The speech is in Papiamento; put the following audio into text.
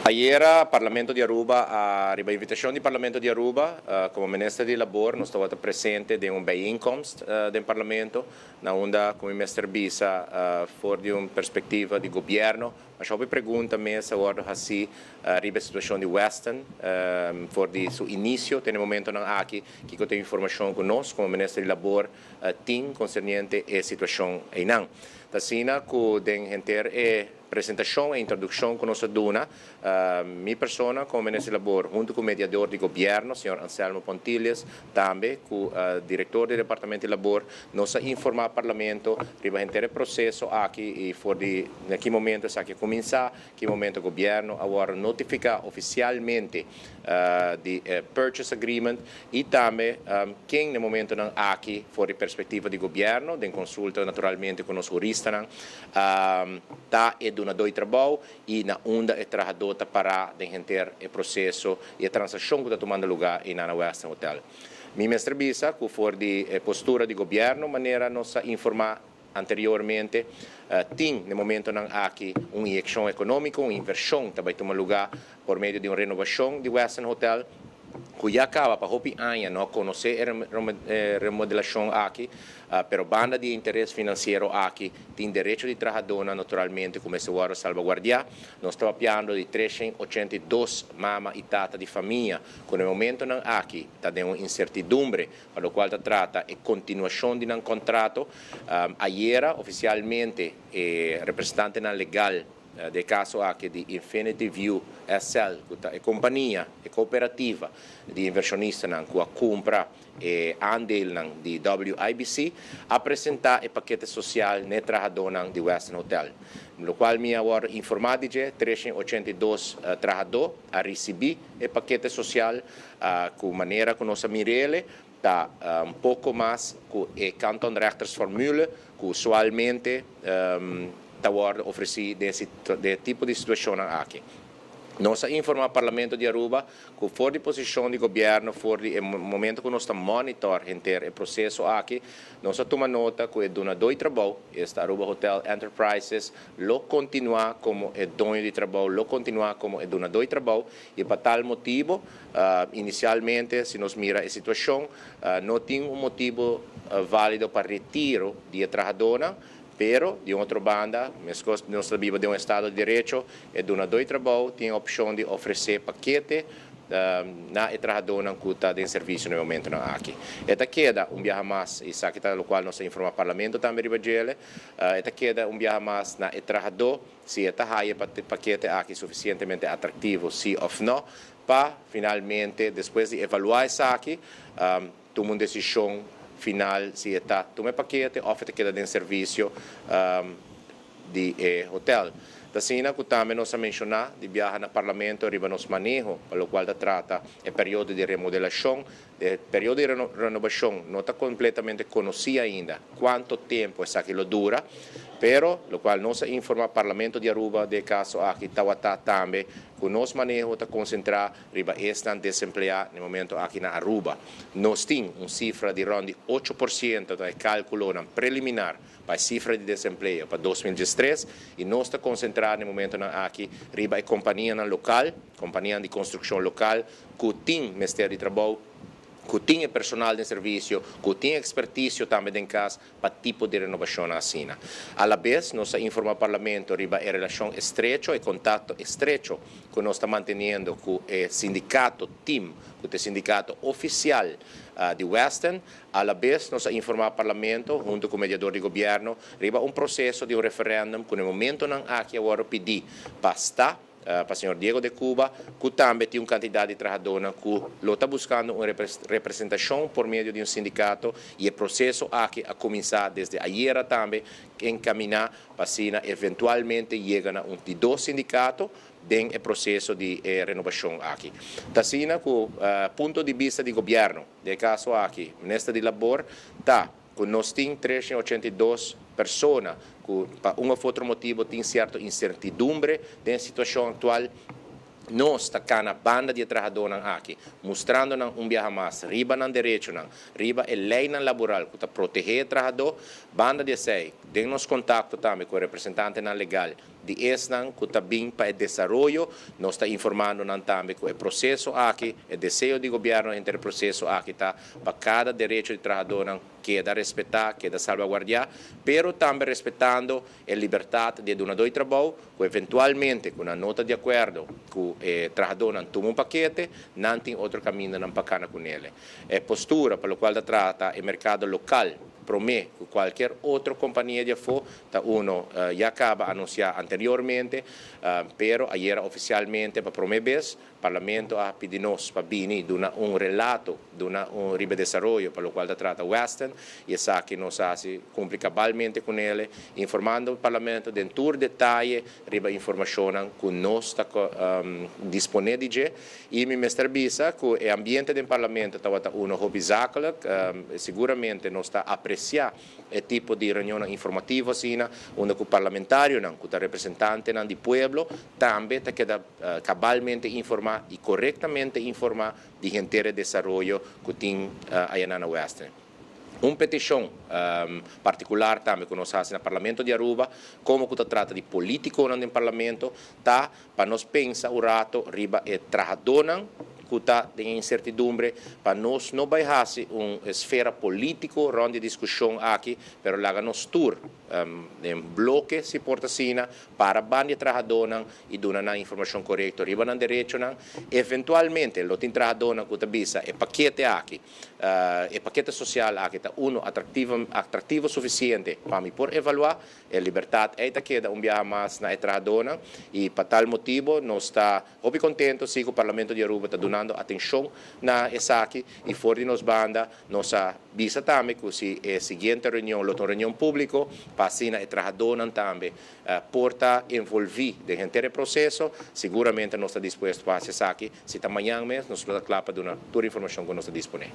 Ayera Parlamento di Aruba, riba invitacion di Parlamento di Aruba, como Minister di Labor, nos tabata presente den un bijeenkomst den Parlamento, na unda cu mi mester bisa, for di un perspectiva di gobierno, masha hopi pregunta mes a wordo haci riba e situacion di Westin, for di su inicio te na e momentonan aki, kico ta e informacion cu nos como Minister di Labor tin concerniente e situacion eynan. Ta asina cu den henter e presentacion e introduccion cu nos a duna, mi persona como Minister di Labor hunto cu mediador di gobierno, señor Anselmo Pontilius, tambe cu director di Departamento di Labor, nos a informa Parlamento riba henter e proceso aki y for di na ki momento esaki a cuminsa, ki momento gobierno a wordo notifica oficialmente di e purchase agreement y tambe ken na e momentonan aki for di perspectiva di gobierno, den consulta naturalmente cu nos huristanan, ta e dunadó di trabou y na unda e trahadó ta para den henter e proceso y e transaccion cu ta tumando lugar eynan na Westin Hotel. Mi mester bisa cu for di e postura di gobierno, manera nos a informa anteriormente, tin na e momentonan aki un inyeccion economico, un inversion ta bay tuma lugar por medio di un renovacion di Westin Hotel, cu ya caba pa hopi aña no a conoce e remodelacion aki, pero banda di interes financiero aki tin derecho di trahadornan naturalmente cu mester wordo salvaguardia. Nos ta papiando di 382 mama y tata di famia cu na e momentonan aki ta den un incertidumbre pa locual ta trata e continuacion di nan contrato. Ayera oficialmente e representantenan legal den caso aki di Infinity View SL, cu ta e compania, e cooperativa di inversionistanan cu a cumpra e aandeelnan di WIBC, a presenta e pakete social n'e trahadornan di Westin Hotel. Locual mi a wordo informa di dje, 382 trahador a ricibi e pakete social, cu manera cu nos a mirele, ta un poco mas cu e kantonrechtersformule cu usualmente ta wordo ofreci den e tipo di situacionnan aki. Nos a informa Parlamento di Aruba cu for di posicion di gobierno, for di e momento cu nos ta monitor henter e proceso aki, nos a tuma nota cu e dunador di trabou, esta Aruba Hotel Enterprises, lo continua como e doño di trabou, lo continua como e dunador di trabou, y pa tal motibo, inicialmente, si nos mira e situacion, no tin un motibo valido pa retiro di e trahadornan, pero, di otro banda, mescos nos ta biba den un estado di derecho, e dunador di trabou tin opcion di ofrece pakete na e trahadornan cu ta den servicio na e momentonan aki. E ta keda un biaha mas, y esaki ta locual nos a informa Parlamento tambe riba djele, e ta keda un biaha mas na e trahador si e ta haya e pakete aki suficientemente atractivo, si of no, pa finalmente, despues di evalua esaki, tuma un decision final si e ta tuma e pakete of e ta keda den servicio di e hotel. Ta asina cu tambe nos a menciona di biaha na Parlamento riba nos maneho pa locual ta trata e periodo di remodelacion. E periodo di renovacion no ta completamente conoci ainda cuanto tempo esaki lo dura, pero locual nos a informa Parlamento di Aruba den e caso aki tawata tambe cu nos maneho ta concentra riba esnan desemplea na e momento aki na Aruba. Nos tin un cifra di rond di 8% ta e calculonan preliminar pa e cifra di desempleo pa 2013 y nos ta concentra na e momentonan aki riba e companianan local, companianan di construccion local cu tin mester di trabou, cu tin e personal den servicio, cu tin experticio tambe den cas pa tipo di renovacion asina. A la bes, nos a informa Parlamento riba e relacion estrecho, e contacto estrecho cu nos ta manteniendo cu e sindicato TIM, cu ta e sindicato oficial di Westin. A la bes, nos a informa Parlamento, hunto cu mediador di gobierno, riba un proceso di un referendum cu na e momentonan aki a wordo pidi pa sta, pa señor Diego de Cuba, cu tambe tin un cantidad di trahadornan cu lo ta buscando un representacion por medio di un sindicato, y e proceso aki a cuminsa desde ayera tambe encamina pa asina eventualmente yega na un di dos sindicato den e proceso di e renovacion aki. Ta asina cu punto di bista di gobierno, den e caso aki, Minister di Labor, ta cu nos tin 382 persona cu pa un of otro motibo tin cierto incertidumbre den e situacion actual. Nos ta cana banda di e trahadornan aki, mustrando nan un biaha mas riba nan derechonan, riba e leynan laboral cu ta protege e trahador. Banda di esey, den nos contacto tambe cu e representantenan legal Di esnan ku ta bin pa e desaroyo, nos ta informando nan tambe ku e proseso aki, e deseo di gobièrnu henter e proseso aki ta pa kada derecho di trahadónan keda respetá, keda salvaguardiá, pero tambe respetando e libertat di e dunadó di trabou ku eventualmente ku nan no ta di akuerdo ku e trahadónan tuma un pakete, nan tin otro kamindanan pa kana kunele. E postura pa lokual ta trata e merkado lokal promé ku kualkier otro kompania di afó ta uno ya kaba anunsiá anteriormente, pero ayera ofisialmente pa promé bes Parlamento a pidi nos pa bini duna un relato, duna un riba e desaroyo pa lokual ta trata Westin i esaki nos a hasi kumpli kabalmente ku nele, informando Parlamento den tur detaye riba informashonnan ku nos ta disponé di dje. I mi mester bisa ku e ambiente den Parlamento tabata uno hopi zakelijk, siguramente nos ta apresiá E tipo di reunionnan informativo asina, unda ku parlamentarionan ku ta representantenan di pueblo tambe ta keda kabalmente informá i korektamente informá di henter e desaroyo ku tin ayanan na Western. Un petishon partikular tambe ku nos hasi na Parlamento di Aruba, komo ku ta trata di politikonan den Parlamento, ta pa nos pensa un rato riba e trahadónan ku ta den e insertidumbre, pa nos no bai hasi un esfera polítiko rònt di e diskushon aki, pero laga nos tur den bloke, si por ta asina, para ban di e trahadónan i duna nan informashon korekto riba nan derechonan. Eventualmente lo tin trahadónan ku ta bisa e pakete aki, e pakete sosial aki ta unu atraktivo, atraktivo sufisiente pa mi por evaluá. E libertat ei ta keda un biaha mas na e trahadónan i pa tal motibu nos ta hopi kontentu si ku Parlamento di Aruba ta dunando atenshon na esaki i for di nos banda nos a bisa tambe ku si e siguiente reunion lo ta un reunion públiko pa asina e trahadónan tambe por ta envolví den henter e proseso, siguramente nos ta dispuesto pa hasi esaki. Si ta mañan mes nos lo ta kla pa duna tur informashon ku nos ta disponé.